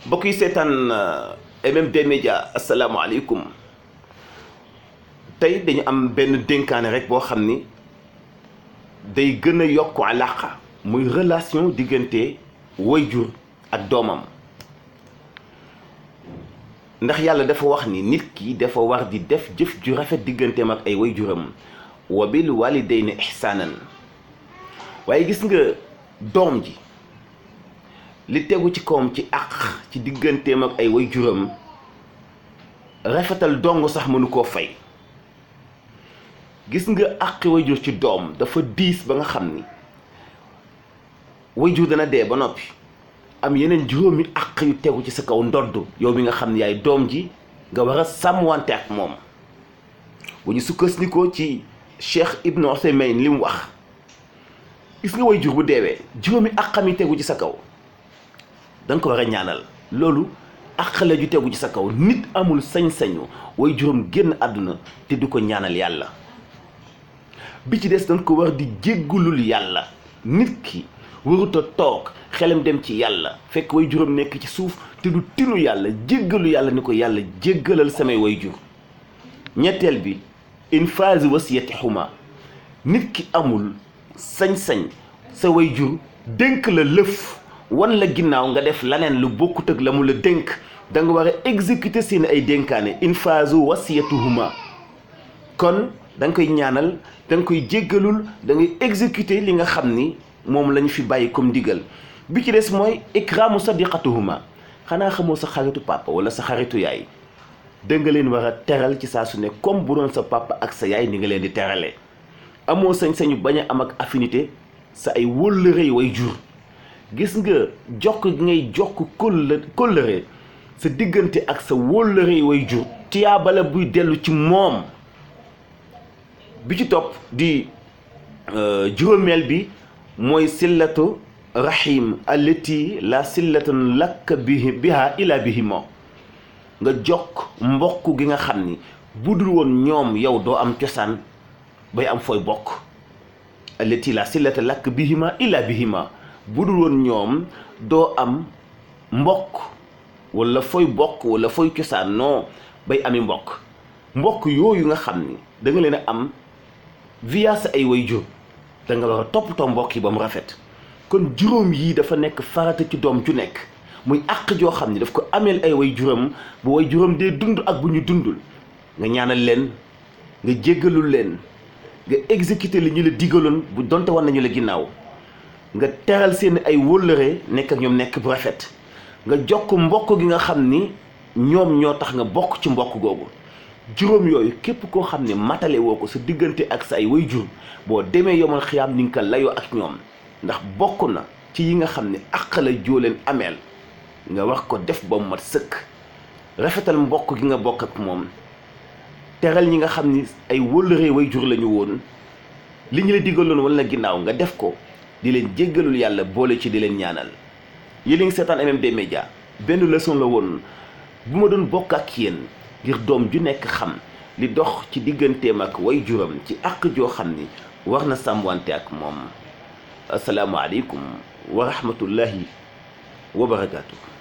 mbokk yi seetaan MMD Média asalaamaaleykum tey dañu am benn dénkaane rek boo xam ni day gën a yokk alaqa muy relation diggante wayjur ak doomam ndax yàlla dafa wax ni nit ki dafa war di def jëf ju rafet digganteem ak ay wayjuram wa bil walidayni ihsaanan waaye gis nga doom ji li tegu ci kawam ci àq ci digganteem ak ay wayjuram rafetal dong sax mënu koo fay gis nga àqi wayjur ci doom dafa diis ba nga xam ni wayjur dana dee ba noppi am yeneen juróomi àq yu tegu ci sa kaw ndodd yow mi nga xam ne yaay doom ji nga war a sàmmwante ak moom bu ñu sukkandikoo ci Cheikh Ibn Ousaymin li mu wax gis nga wayjur bu deewee juróomi àqam yi tegu ci sa kaw da nga ko war a ñaanal loolu àq la ju tegu ci sa kaw nit amul sañ-sañu wayjuram génn àdduna te du ko ñaanal yàlla bi ci des dañ ko war di jéggulul yàlla nit ki waruta toog xelam dem ci yàlla fekk wayjuram nekk ci suuf te du tinu yàlla jéggalu yàlla ni ko yàlla jéggalal samay wayjur ñetteel bi infaazi wasiyati xuma nit ki amul sañ-sañ sa wayjur dénk la lëf wan la ginnaaw nga def laneen lu bokkut ak la mu la dénk da nga war a exécuter seen ay dénkaane infaazu wasiyatuhuma kon da nga koy ñaanal da nga koy jéggalul da ngay exécuter li nga xam ni moom lañu fi bàyyi comme ndigal bi ci des mooy ikraamu sadiqatuhuma xanaa xamoo sa xaritu papa wala sa xaritu yaay da nga leen war a teral ci saa su ne comme bu doon sa papa ak sa yaay ni nga leen di terale amoo sañ-sañu bañ a am ak affinité sa ay wóllëre way jur gis nga jokk gi ngay jokk kóllëre sa diggante ak sa wóllëre way jur tiyaabala buy dellu ci moom bi ci topp di juróomeel bi mooy sillatu rahim allati la sillatun lakk biha ila bihima nga jokk mbokk gi nga xam ni bu dul woon ñoom yow doo am cosaan bay am fooy bokk allati la sillata lakk bihima ila bihima bu dul woon ñoom doo am mbokk wala fooy bokk wala fooy cosaan non bay ami mbokk yooyu nga xam ni da nga leen a am via sa ay wayjur da nga war a toppatoo mbokk yi ba mu rafet kon juróom yii dafa nekk farata ci doom ju nekk muy àq joo xam ni daf ko ameel ay wayjuram bu wayjuram dee dund ak bu ñu dundul nga ñaanal leen nga jéggalul leen nga exécuter li ñu la digaloon bu donte war nañu la ginnaaw nga teral seen ay wóllëre nekk ak ñoom nekk bu rafet nga jokk mbokk gi nga xam ni ñoom ñoo tax nga bokk ci mbokk googu juróom yooyu képp koo xam ne matale woo ko sa diggante ak sa ay wayjur boo demee yomal xiyaam ni nga ko layoo ak ñoom ndax bokk na ci yi nga xam ne àq la joo leen ameel nga wax ko def ba mu mat sëkk rafetal mbokk gi nga bokk ak moom teral ñi nga xam ni ay wóllëre wayjur la ñu woon li ñu la digaloon wala ginnaaw nga def ko di leen jéggalul yàlla boole ci di leen ñaanal yéen a ngi seetaan MMD Média benn leçon la woon bu ma doon bokk ak yéen ngir doom ju nekk xam li dox ci digganteem ak wayjuram ci àq joo xam ni war na sàmmwante ak moom asalaamualeykum wa rahmatullahi wa barakaatu.